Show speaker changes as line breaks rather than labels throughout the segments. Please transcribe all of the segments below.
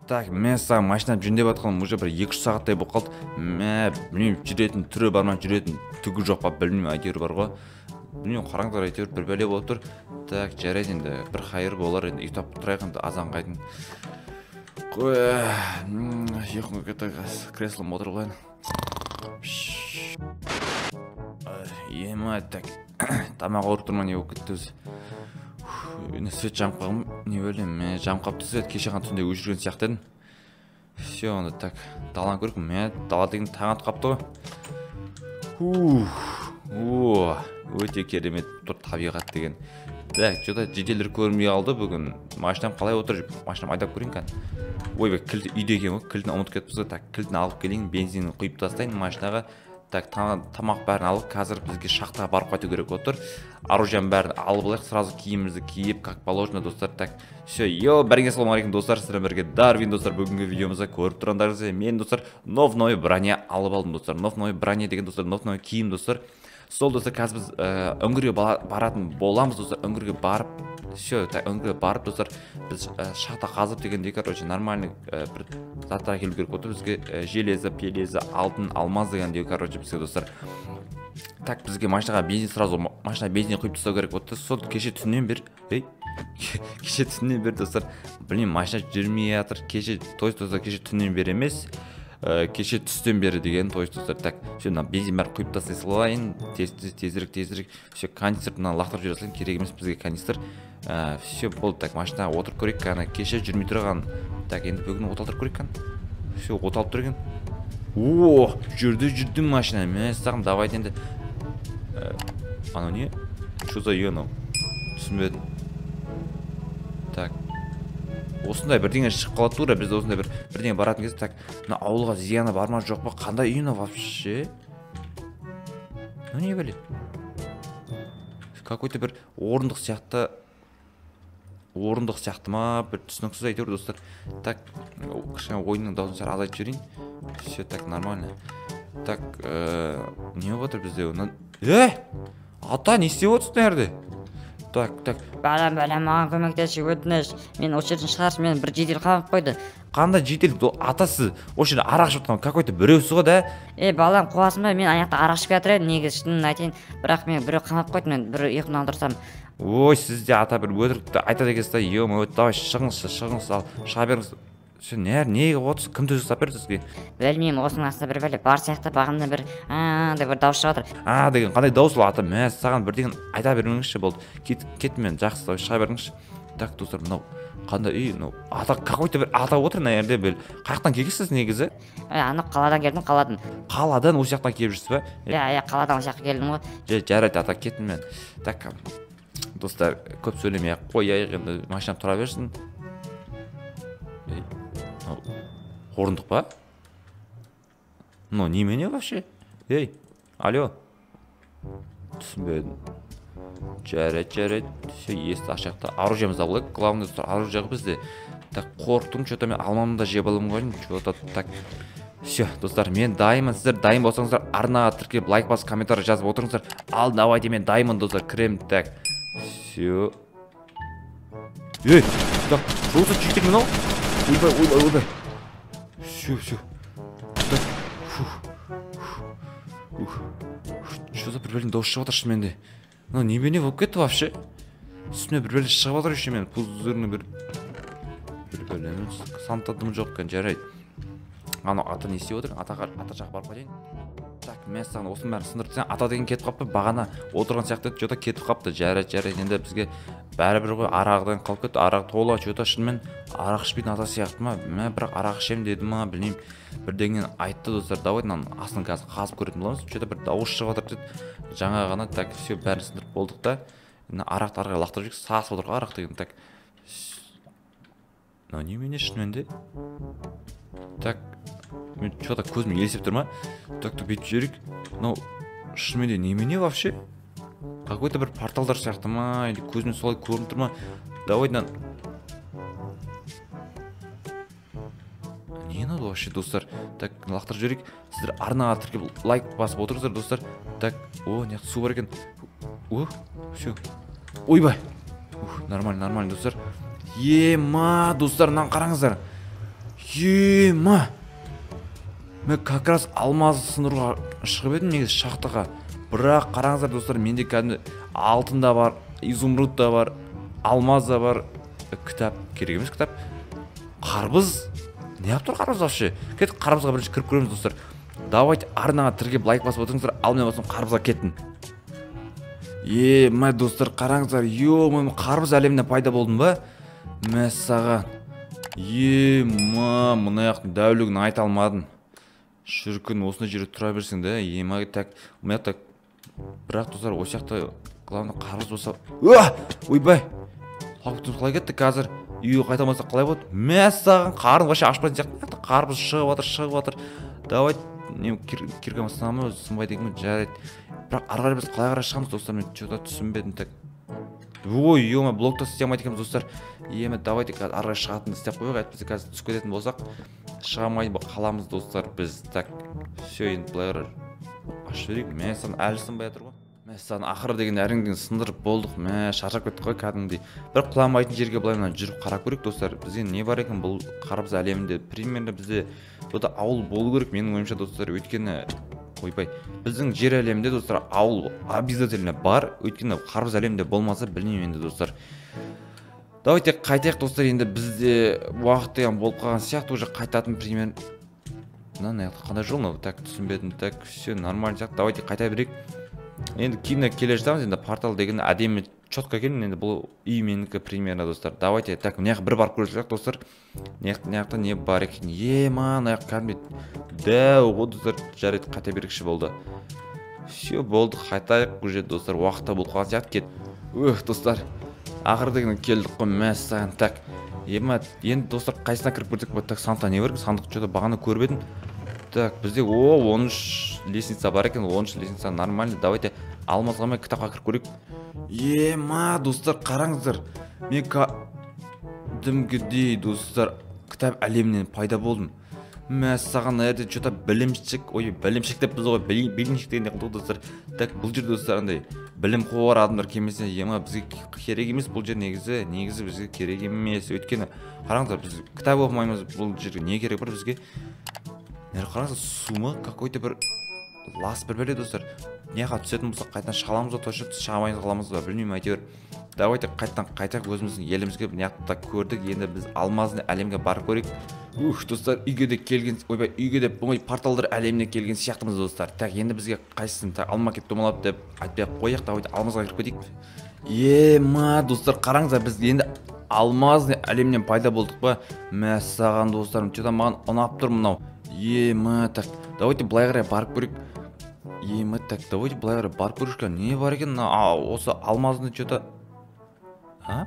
Так, мен саған машина жөндеп жатқаным уже бір 2-3 сағаттай болып қалды. Мә, білмеймін, жүретін түрі бар ма, жүретін түгі жоқ па, білмеймін, әйтеуір бар ғой. Білмеймін, қараңдар, әйтеуір бір бәле болып тұр. Так, жарайды енді, бір хайыр болар енді, ұйықтап тұрайық енді азанға дейін. Қой, ұйқым келіп кетті, креслома отырып алайын. Ема, так, тамақ ауырып тұр ма, не болып кетті өзі? Енді свет жанып қалған, не білемін, мен жанып қалыпты свет, кеше ғана түнде өшірген сияқты едім. Все, онда так, даланы көрейік. Мә, дала деген таң атып қалыпты ғой. Ух, өте керемет тұр табиғат деген. Так, что-то жеделдер көрінбей қалды бүгін. Машинам қалай отыр? Машинам айдап көрейін кәні. Ойбай, кілт үйде екен ғой, кілтін ұмытып кетіппіз ғой. Так, кілтін алып келейін, бензинін құйып тастайын машинаға. Так, тамақ бәрін алып, қазір бізге шахтаға барып қайту керек болып тұр. Оружием бәрін алып алайық, сразу киімімізді киіп, как положено, достар. Так, все, йо, бәріңе ассалаумағалейкум, достар, сіздермен бірге Дарвин, достар. Бүгінгі видеомызда көріп тұрғандарыңыздай, мен, достар, новый броня алып алдым, достар. Новый броня деген, достар, новый киім, достар. Сол, достар, қазір біз үңгірге баратын боламыз, достар. Үңгірге барып, все, так, үңгірге барып, достар, біз шахта қазып дегендей, короче, нормальный бір заттар әкелу керек болды бізге, железо, пелезо, алтын, алмаз дегендей, короче, бізге, достар. Так, бізге машинаға бензин, сразу машинаға бензин құйып тастау керек болды. Сол кеше түннен бері, ей, кеше түннен бері, достар, білмеймін, машина жүрмей жатыр. Кеше, то есть, достар, кеше түннен бері емес, кеше түстен бері деген, то есть, достар. Так, все, мына бензин бәрін құйып тастай салайын. Тез, тез, тезірек, тезірек. Все, канистр мына лақтырып жібере салайын, керек емес бізге канистр. Все, болды. Так, машинаға отырып көрейік, кәні, кеше жүрмей тұрған. Так, енді бүгін от алдырып көрейік, кәні. Все, от алып тұр екен. О, жүрді, жүрді машина. Мәссаған, давайте енді. Анау не? Что за үй анау? Түсінбедім. Так, осындай бірдеңе шығып қалады тура, бізде осындай бір бірдеңе баратын кезде. Так, мына ауылға зияны бар ма, жоқ па, қандай үй мынау вообще? Ну не білем. Какой-то бір орындық сияқты, орындық сияқты ма, бір түсініксіз әйтеуір, достар. Так, кішкене ойынның дауысын сәл азайтып жіберейін. Все, так, нормально. Так, не болып жатыр бізде? Ата, не істеп отырсың мына жерде? Так, так.
Балам, балам, маған көмектесші, өтініш. Мен осы жерден шығаршы, мені бір жедел қамап қойды.
Қандай жедел? Ата, сіз осы жерде арақ ішіп отырған какой-то біреусіз ғой да?
Е, балам, қуасың ба? Мен ана жақта арақ ішіп жатыр едім, негізі шынын айтайын. Бірақ мен біреу қамап қойды, мен бір ұйқымнан алдырсам.
Ой, сіз де ата бір өтірікті айтады екенсіз да, ё-моё, давай шығыңызшы, шығыңыз, ал шыға беріңіз. Сен неге отырсыз? Кім төсек салып берді сізге?
Білмеймін, осының астында бір бәле бар сияқты, бағана бір а деп бір дауыс шығып жатыр.
А деген қандай дауыс ол, ата? Мә, саған бірдеңе айта бермеңізші, болды. Кет, мен жақсы, давай шыға беріңізші. Так, достар, мынау қандай үй, мынау ата, какой-то бір ата отыр мына жерде, бір қаяқтан келгенсіз негізі?
Е, ана қаладан келдім, қаладан.
Қаладан осы жақтан келіп жүрсіз ба?
Иә, иә, қаладан осы жаққа келдім ғой.
Жарайды, ата, кеттім мен. Так, достар, көп сөйлемей ақ қояйық, енді машинам тұра берсін. Ей, мынау орындық па? Мынау немене вообще? Ей, алло. Түсінбедім. Жарайды, жарайды. Все, есікті ашайық та оружиемізді алып алайық. Главное, достар, оружие бізде. Так, қорықтым, что-то мен алмамды да жеп аламын ғой, что-то так. Все, достар, мен дайынмын. Сіздер дайын болсаңыздар, арнаға тіркеліп, лайк басып, комментарий жазып отырыңыздар. Ал, давайте, мен дайынмын, достар, кіремін. Так, все. Ей, так, что за читер мынау? Ойбай, ойбай, ойбай. Все, все. Так, фух, фух. Что за бір бәлен дауыс шығып жатыр шынымен де? Мынау немене болып кетті вообще? Үстіме бір бәле шығып жатыр еще мен. Пузырный бір бәле. Санта дым жоқ екен, жарайды. Анау ата не істеп отыр? Ата жаққа барып қайтайын. Так, мен саған осының бәрін сындырып тастайын. Ата деген кетіп қалыпты, бағана отырған сияқты еді, что-то кетіп қалыпты. Жарайды, жарайды, енді бізге бәрібір ғой, арағыдан қалып кетті. Арақ тола, что-то шынымен арақ ішпейтін ата сияқты ма? Мә, бірақ арақ ішемін деді ма, білмеймін. Бірдеңені айтты, достар. Давай мынаның астын қазір қазып көретін боламыз. Что-то бір дауыс шығып жатыр деді. Жаңа ғана, так, все, бәрін сындырып болдық та. Мына арақты ары қарай лақтырып жіберейік. Сасып отыр ғой арақ деген. Так, мынау немене шынымен де? Так, мен что-то көзім елестеп тұр ма? Так, так, бүйтіп жіберейік. Мынау шынымен де немене вообще? Какой-то бір порталдар сияқты ма? Или көзіме солай көрініп тұр ма? Давай мынаны. Не мынау вообще, достар? Так, лақтырып жіберейік. Сіздер арнаға тіркеліп, лайк басып отырыңыздар, достар. Так, о, мына жақта су бар екен. О, все. Ойбай. Ух, нормально, нормально, достар. Ема, достар, мынаны қараңыздар. Ема, мен как раз алмаз сындыруға шығып едім негізі шахтаға. Бірақ қараңыздар, достар, менде кәдімгі алтын да бар, изумруд да бар, алмаз да бар. Кітап керек емес, кітап. Қарбыз не алып тұр қарбыз вообще? Кеттік, қарбызға бірінші кіріп көреміз, достар. Давайте арнаға тіркеп, лайк басып отырыңыздар. Ал мен болсам қарбызға кеттім. Е, мә, достар, қараңыздар, ё, мен қарбыз әлеміне пайда болдым ба? Мәссаған. Е, ма, мына жақтың дәулігін айта алмадым. Шіркін, осындай жерде тұра берсең да, ема, так, мына жақта, бірақ, достар, осы жақта, главное, қарбыз болса. Уа! Ойбай! Қалай кетті қазір? Үйге қайта алмасақ қалай болады? Мәссаған, қарным вообще ашпайтын сияқты. Қарбыз шығып жатыр, шығып жатыр. Давай, не, киркам сына ма, сынбайды екен, жарайды. Бірақ ары қарай біз қалай қарай шығамыз, достар, мен че-то түсінбедім. Так. Ой, ё-ма, блокта істей алмайды екенбіз, достар. Еме, давайте қазір ары қарай шығатынды істеп қояйық, әйтпесе қазір түсіп кететін болсақ, шыға алмай қаламыз, достар, біз. Так, все, енді былай қарай ашып жіберейік. Мәссаған, әлі сынбай жатыр ғой. Мәссаған, ақыры деген әрең деген сындырып болдық. Мә, шаршап кеттік қой кәдімгідей. Бір құламайтын жерге былай мына жүріп қарап көрейік, достар. Бізге не бар екен бұл қарбыз әлемінде? Примерно бізде бұда ауыл болу керек менің ойымша, достар. Өйткені ойбай, біздің жер әлемінде, достар, ауыл обязательно бар. Өйткені қарбыз әлемінде болмаса білмеймін енді, достар. Давайте қайтайық, достар, енді бізде уақыт деген болып қалған сияқты, уже қайтатын примерно. Мына жақта қандай жол мынау? Так, түсінбедім. Так, все нормально сияқты. Давайте қайта берейік. Енді кейін келе жатамыз. Енді портал деген әдемі четко екен. Енді бұл үй менікі примерно, достар. Давайте, так, мына жаққа бір барып көрсек, достар. Мына жақта не бар екен? Ема, мына жақ кәдімгідей дәу ғой, достар. Жарайды, қайта берекші болды. Все, болды, қайтайық уже, достар. Уақыт та болып қалған сияқты, кет. Өх, достар, ақыры деген келдік қой, мәссаған. Так, ема, енді, достар, қайсысына кіріп көрсек болады? Так, сандықта не бар екен? Сандық что-то бағана көріп едім. Так, бізде, о, 13 лестница бар екен, 13 лестница нормально. Давайте алмазға мен кітапқа кіріп көрейік. Ема, достар, қараңыздар. Мен кәдімгідей, достар, кітап әлемінен пайда болдым. Мәссаған, мына жерде что-то білімшік, ой, білімшік деп біз ғой, білімшік дегенде қылдық, достар. Так, бұл жерде, достар, андай білім қуар адамдар келмесе, ема, бізге керек емес бұл жер негізі, негізі бізге керек емес. Өйткені, қараңыздар, біз кітап оқымаймыз, бұл жерге не керек бар бізге? Мына қараңыздар, су ма? Какой-то бір лас бір бәле, достар. Мына жаққа түсетін болсақ, қайтадан шыға аламыз ба, точно шыға алмай қаламыз ба, білмеймін әйтеуір. Давайте қайтадан қайтайық өзіміздің елімізге. Мына жақта көрдік, енді біз алмазный әлемге барып көрейік. Ух, достар, үйге де келген, ойбай, үйге де ой, порталдар әлеміне келген сияқтымыз, достар. Так, енді бізге қайсысын, так, алма кеп домалап деп айтпай ақ қояйық, давайте алмазға кіріп кетейік. Ема, достар, қараңыздар, біз енді алмазный әлемнен пайда болдық па? Мәссаған, достарым, че-то маған ұнап тұр мынау. Ема, так, давайте былай қарай барып көрейік. Ема, так, давайте былай қарай барып көрейік. Не бар екен мына, осы алмазный че-то? А?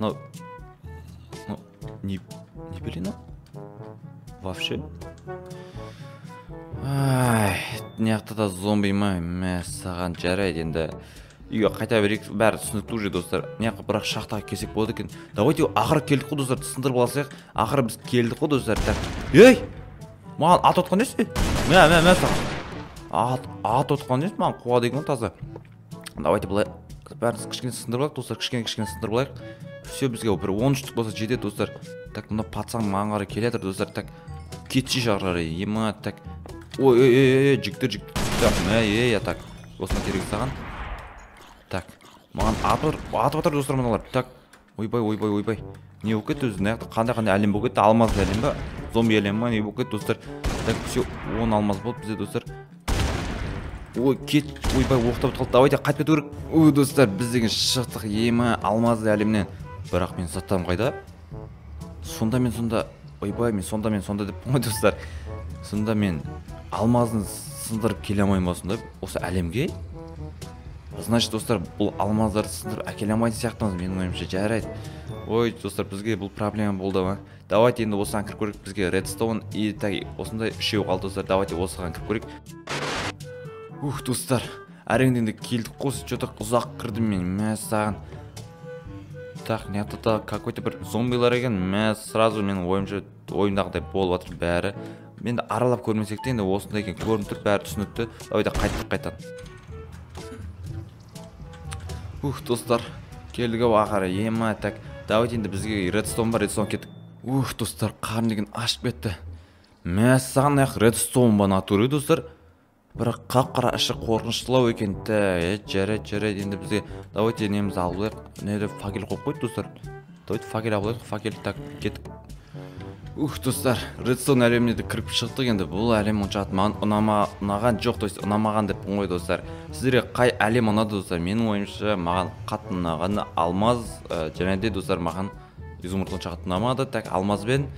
Мынау, не бәле мынау? Вообще? Ай, мына жақта да зомби ма? Мәссаған, жарайды, енді үйге қайта берейік, бәрі түсінікті уже, достар. Мына жаққа бірақ шахтаға келсек болады екен. Давайте ақыры келдік қой, достар, сындырып алсақ. Ақыры біз келдік қой, достар. Так, ей! Маған ат отқан несі? Мә, мә, мә, саған. Ат отқан несі? Маған қуады екен ғой таза. Давайте былай бәрін кішкене сындырып алайық, достар, кішкене сындырып алайық. Все, бізге бір 13 штук болса жетеді, достар. Так, мына пацан маған қарай келе жатыр, достар. Так, кетші ары қарай. Ема, так. Ой, ой, ой, ой, жігіттер, жігіттер. Так, мә, ей, так. Осыны керек саған. Так, маған атып жатыр, достар, мыналар. Так, ойбай, ойбай, ойбай. Не болып кетті өзі? Мына жақта қандай әлем болып кетті? Алмаз әлем ба? Зомби әлем ба? Не болып кетті, достар? Так, все, 10 алмаз болды бізде, достар. Ой, кет, ойбай, оқтап қалды. Давайте қайтып кету керек. Ой, достар, біз деген шықтық, ема, алмазды әлемнен. Бірақ мен заттарым қайда? Сонда мен сонда, ойбай, мен сонда мен сонда деп қой, достар. Сонда мен алмазын сындырып келе алмаймын ба сонда осы әлемге? Значит, достар, бұл алмаздарды сындырып әкеле алмайтын сияқтымыз менің ойымша. Жарайды. Ой, достар, бізге бұл проблема болды ма? Давайте енді осыған кіріп көрейік. Бізге редстоун и так осындай үшеу қалды, достар. Давайте осыған кіріп көрейік. Ух, достар, әрең енді келдік қой, что-то ұзақ кірдім мен, мәссаған. Так, мына жақта какой-то бір зомбилар екен. Мә, сразу менің ойымша ойымдағыдай болып жатыр бәрі. Енді аралап көрмесек те, енді осындай екен, көрініп тұр, бәрі түсінікті. Давайте қайттық қайтадан. Ух, достар, келдік ау ақыры. Ема, так, давайте енді бізге редстоун бар, редстоун кеттік. Ух, достар, қарным деген ашып кетті. Мәссаған, аяқ редстоун ба натуре, достар. Бірақ қап-қара, іші қорқыныштылау екен. Так, жарайды, жарайды, енді бізге давайте немізді алып алайық. Мына факел қойып қойды, достар. Давайте факел алып алайық, факел, так, кеттік. Ух, достар, редстоун әлеміне де кіріп шықтық енді. Бұл әлем онша маған ұнаған жоқ, то есть ұнамаған деппін ғой, достар. Сіздерге қай әлем ұнады, достар? Менің ойымша, маған қатты ұнағаны алмаз, және де, достар, маған изумруд онша қатты ұнамады. Так, алмазбен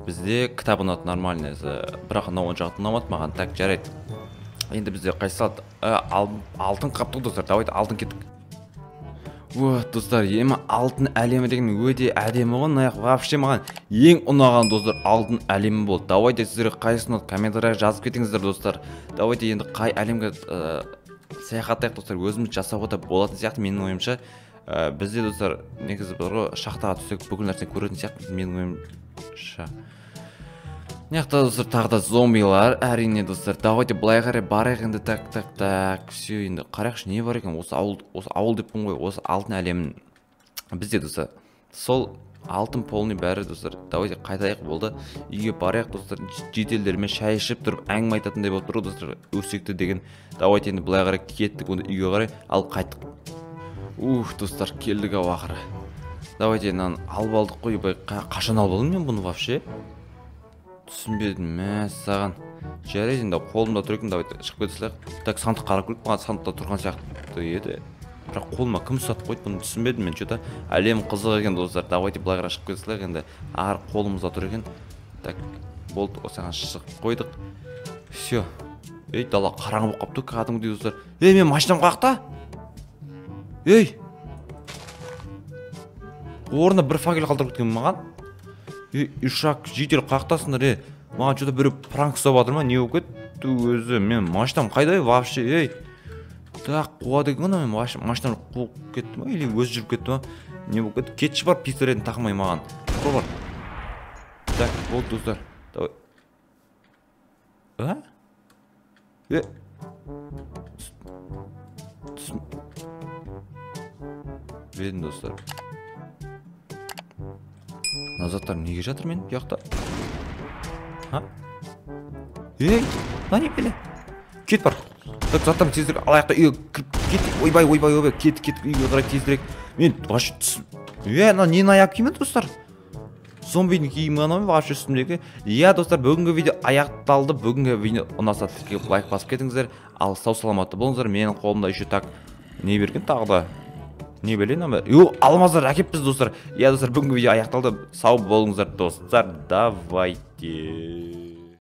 бізде кітап ұнады нормальный, бірақ анау онша қатты ұнамады маған. Так, жарайды. Енді бізде қайсы салады? Алтын қаптық, достар, давайте алтын кеттік. Вот, достар, емі алтын әлемі деген өте әдемі ғой. Мына вообще маған ең ұнаған, достар, алтын әлемі болды. Давайте сіздерге қайсысы ұнады, комментарияға жазып кетіңіздер, достар. Давайте енді қай әлемге саяхаттайық, достар, өзіміз жасауға да болатын сияқты менің ойымша. Бізде, достар, негізі бар ғой, шахтаға түссек бүкіл нәрсені көретін сияқты менің ойымша. Мына жақта, достар, тағы да зомбилар, әрине, достар. Давайте былай қарай барайық енді. Так, так, так, все, енді қарайықшы, не бар екен осы ауыл, осы ауыл деппін ғой, осы алтын әлемін. Бізде, достар, сол алтын полный бәрі, достар. Давайте қайтайық, болды. Үйге барайық, достар, жителдермен шай ішіп тұрып әңгіме айтатындай болып тұр ғой, достар, өсекті деген. Давайте енді былай қарай кеттік, онда үйге қарай, ал қайттық. Ух, достар, келдік ау ақыры. Давайте мынаны алып алдық қой, ойбай, қашан алып алдым мен бұны вообще? Түсінбедім, мәссаған. Жарайды, енді қолымда тұр екен, давайте шығып кете салайық. Так, сандық қарап көрейік, маған сандықта тұрған сияқты еді. Бірақ қолыма кім ұстатып қойды, бұны түсінбедім мен, чё-то. Әлем қызық екен, достар. Давайте былай қарай шығып кете салайық енді. Ар қолымызда тұр екен. Так, болды, осыған шығып қойдық. Всё. Ей, дала қараңғы болып қалыпты кәдімгідей, достар. Ей, мен машинам қаяқта? Ей! Орнына бір факел қалдырып кеткен маған. Ей, ишак, житель қаяқтасыңдар, ей? Маған чё-то біреу пранк ұстап жатыр ма, не болып кетті өзі? Мен машинам қайда, ей, вообще, ей? Так, қуады екен ғой, мен машинам қуып кетті ма, или өзі жүріп кетті ма? Не болып кетті? Кетші бар, пистолетін тақмай маған. Тұр бар. Так, болды, достар. Давай. А? Е? Түсінбедім, достар. Мына заттар неге жатыр мен бұл жақта? Ха? Ей, мына не беле? Кет бар. Так, заттарымды тезірек алайық та үйге кіріп кеттік. Ойбай, ойбай, ойбай, кеттік, кеттік, үйге қарай тезірек. Мен вообще е, мына ненің аяқ киімі, достар? Зомбидің киімі ғана ма вообще үстімдегі? Иә, достар, бүгінгі видео аяқталды. Бүгінгі видео ұнаса тіркеліп лайк басып кетіңіздер. Ал сау саламатты болыңыздар. Менің қолымда еще так не берген тағы да? Не білейін, ама? Йо, алмаздар әкеппіз, достар. Иә, достар, бүгінгі видео аяқталды. Сау болыңыздар, достар. Давайте.